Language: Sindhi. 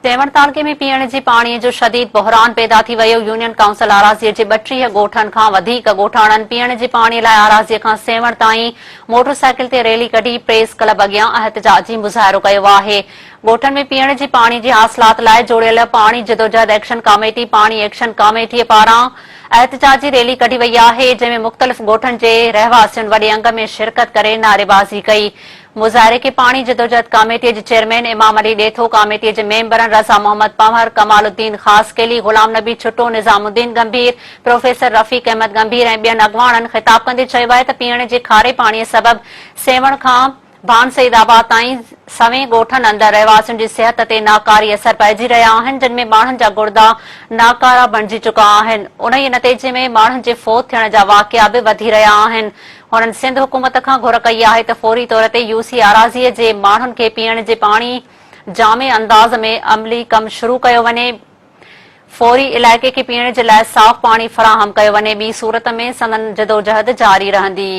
سيوهڻ تعلقي ۾ پيئڻ جي پاڻي جو شديد بحران پيدا ٿي ويو، يونين ڪائونسل آراضي جي 32 ڳوٺن کان وڌيڪ ڳوٺاڻن پيئڻ جي پاڻي لاء آراضي کان سيوهڻ تائين موٽرسائيڪل تي ريلي ڪڍي پريس ڪلب اڳيان احتجاجي مظاهرو ڪيو آهي. ڳوٺن ۾ پيئڻ جي پاڻي جي حاصلات لاء جوڙيل پاڻي جدوجهد ايڪشن ڪاميٽي پاڻي ايڪشن ڪاميٽي پاران احتجاجي ريلي ڪڍي وئي آهي، جنهن ۾ مختلف ڳوٺن جي رهواسين وڏي انگ ۾ شرڪت ڪري نعريبازي ڪئي. مظاهري کي پاڻي جدوجهد ڪاميٽي جي چيئرمين امام علي ڏيٿو، ڪاميٽي جي ميمبرن رضا محمد پنهور، ڪمال الدين خاصخيلي، غلام نبي ڇٽو، نظام الدين ڳنڀير، پروفيسر رفيق احمد ڳنڀير ۽ ٻين اڳواڻن خطاب ڪندي چيو آهي ته پيئڻ جي کاري پاڻي سبب سيوهڻ کان ڀان سيد آباد تائين سوين ڳوٺن اندر رهواسين جي صحت تي ناڪاري اثر پئجي رهيا آهن جن ۾ ماڻهن جا گڙدا ناڪارا بڻجي چڪا آهن انهيء نتيجي ۾ ماڻهن جي فوت ٿيڻ جا واقعا به وڌي رهيا آهن. هنن سنڌ حڪومت کان گهر ڪئي آهي ته فوري طور تي يو سي آراضي جي ماڻهن کي پيئڻ جي پاڻي جامع انداز ۾ عملي ڪم شروع ڪيو وڃي، فوري علائقي کي پيئڻ جي لاء صاف پاڻي فراهم ڪيو وڃي، ٻي صورت ۾ سندن جدوجهد جاري رهندي.